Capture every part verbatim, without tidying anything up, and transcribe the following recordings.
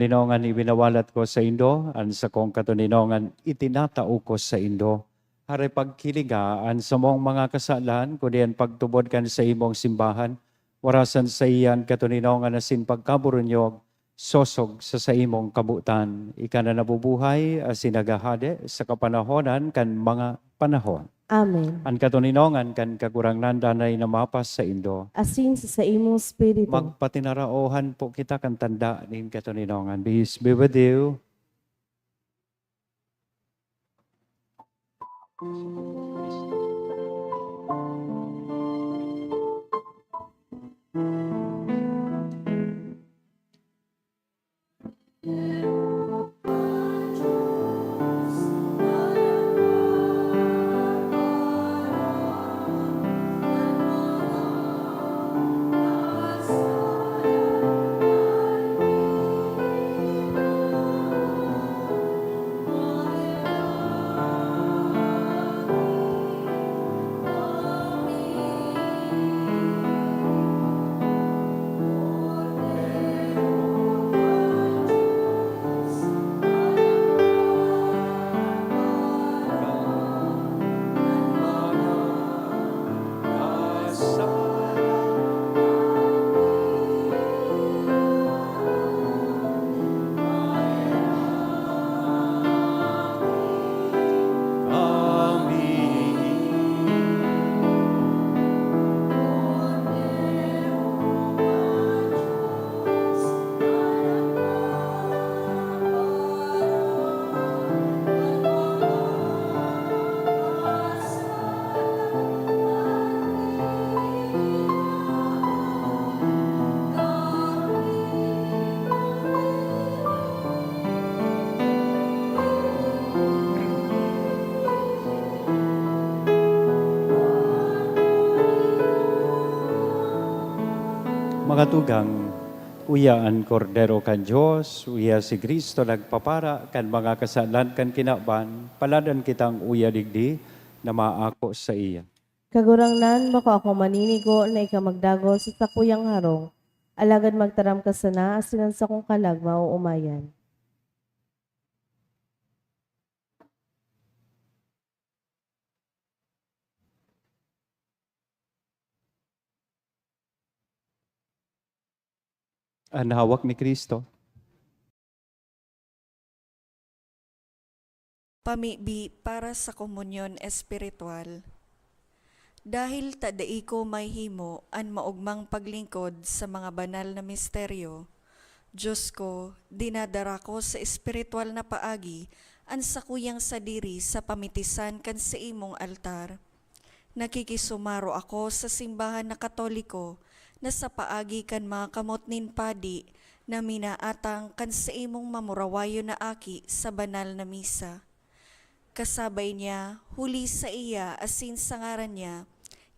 Katoninongan, ibinawalat ko saindo an sakong katoninongan, itinatao ko saindo. Hare, pagkiliga an samong mga kasalan, kundi an pagtubod kan saimong simbahan, warasan saiya an katoninongan asin pagkaburunyog, sosog sa saimong kabotan. Ika na nabubuhay asin naghahade sa kapanahonan kan mga panahon. Amen. An katoninongan kan Kagurangnan danay na mapasaindo. Asin sa saimong espiritu. Magpatinaraohan po kita kan tanda nin katoninongan. Peace be with you. Mga tugang, uya an Kordero kan Dios, uya si Cristo nagpapara kan mga kasalan kan kinaban, paladan kitang uya digdi na maako saiya. Kagurangnan, bako ako maninigo na ika magdagos sa sakuyang harong, alagad magtaram ka sana asin an sakong kalag maoomayan. An hawak ni Cristo. Pamibi para sa komunyon espiritual. Dahil ta dai ko mahimo an maogmang paglingkod sa mga banal na misteryo, Dios ko, dinadara ko sa espiritual na paagi an sakuyang sadiri sa pamitisan kan saimong altar. Nakikisumaro ako sa simbahan na Katoliko na sa paagi kan mga kamot nin padi na minaatang kan saimong mamurawayon na aki sa banal na misa. Kasabay niya, huli saiya asin sa ngaran niya,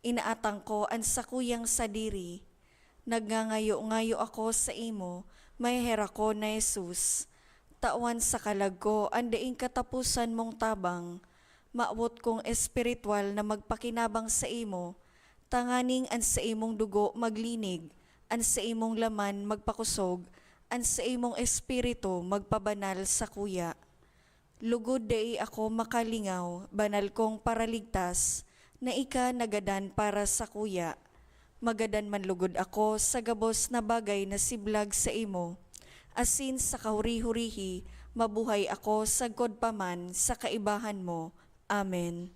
inaatang ko an sakuyang sadiri. Nagngangayo-ngayo ako saimo, maheherak ko na Jesus, tawan sa kalag ko an daing kataposan mong tabang. Mawot kong espiritual na magpakinabang saimo, tanganing an saimong dugo maglinig, an saimong laman magpakosog, an saimong espiritu magpabanal sakuya. Lugod dai ako makalingaw, banal kong Paraligtas, na ika nagadan para sakuya. Magadan man lugod ako sa gabos na bagay na siblag saimo, asin sa kahuri-hurihi, mabuhay ako sagkod pa man sa kaibahan mo. Amen.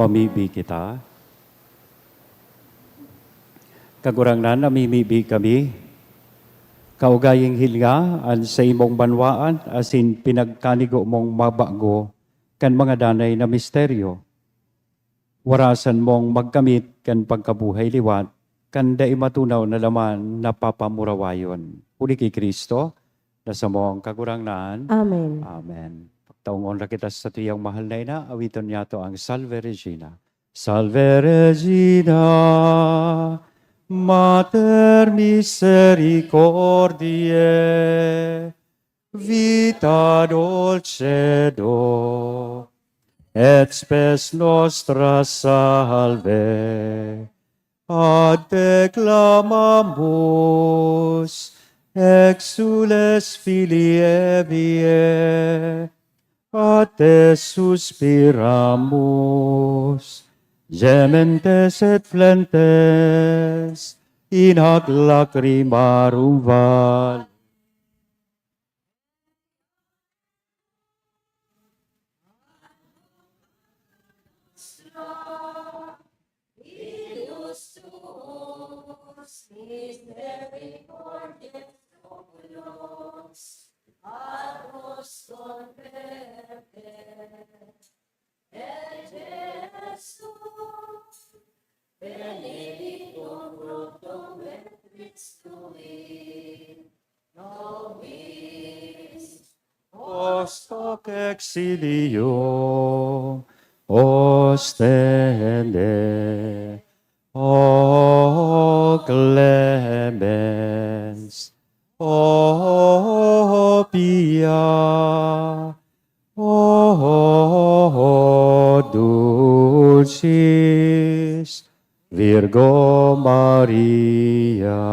Mamibi kita. Kagurangnan, namimibi kami. Kaugaying hilnga an saimong banwaan asin pinagkanigo mong mabago kan mga danay na misteryo. Warasan mong magkamit kan pagkabuhay liwat kan dai matunaw na laman na papamurawayon. Huli ki Cristo, na samong Kagurangnan. Amen. Amen. Pagtaongon ra kita sa satuyang mahal na ina, awiton niyato ang Salve Regina. Salve Regina, Mater misericordiae, vita dulcedo, et spes nostra salve. Ad te clamamus, exsules Filii Evae, a te suspiramus, gementes et flentes in hac lacrimarum vale. Ilus tuus, misericordiae oculos, ad nos converte. Et Jesus, benedictum fructum ventris tui, nobis post hoc exilium ostende. O clemens, o pia, o dulcis Virgo Maria,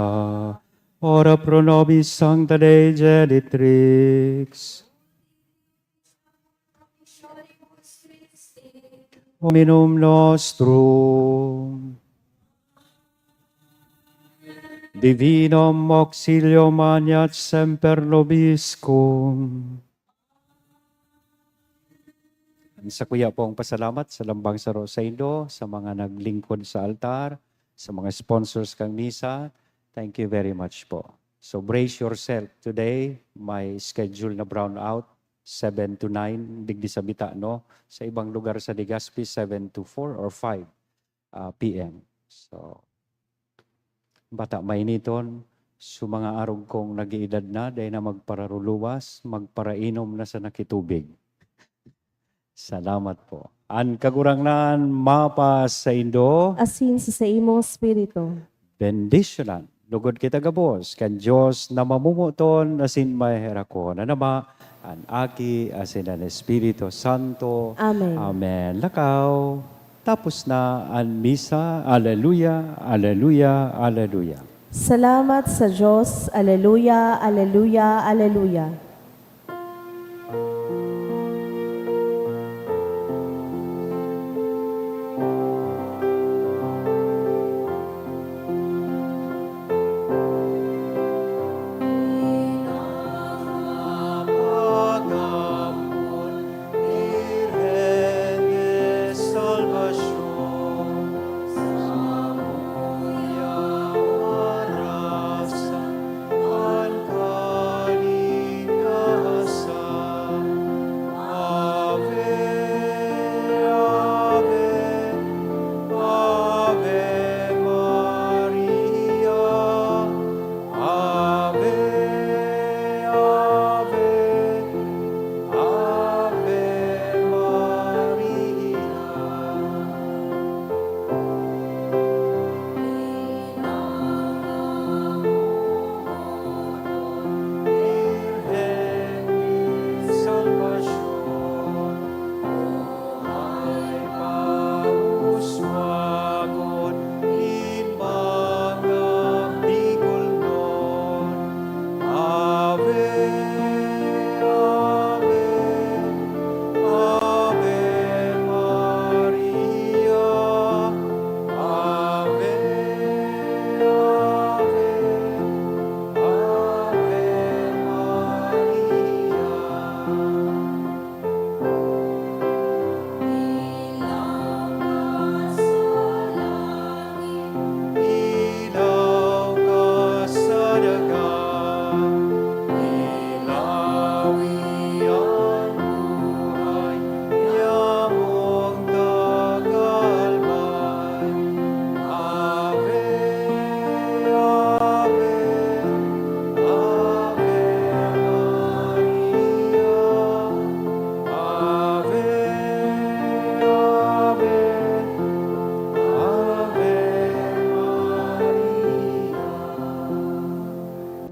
ora pro nobis Sancta Dei Genitrix. Dominum nostrum. Divinum auxilium maneat semper nobiscum. Ang sakuya pong pasalamat sa lambang saro saindo, sa mga naglingkod sa altar, sa mga sponsors kan misa. Thank you very much po. So brace yourself. Today, may schedule na brownout, seven to nine, digdi sa Bita, no? Sa ibang lugar sa Legazpi, seven to four or five, ah, P M. So, bata mainiton, so mga arog kong nag-iidad na, dai na magpararuluwas, magparainom na sana ki tubig. Salamat po. An Kagurangnan mapasaindo. Asin sa saimong espiritu. Bendisyonan lugod kita gabos kan Dios na mamomoton asin maheherakon, an Ama, an Aki, asin an Espiritu Santo. Amen. Amen. Lakaw. Tapos na an misa. Aleluya, aleluya, aleluya. Salamat sa Dios. Aleluya, aleluya, aleluya.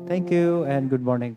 Thank you and good morning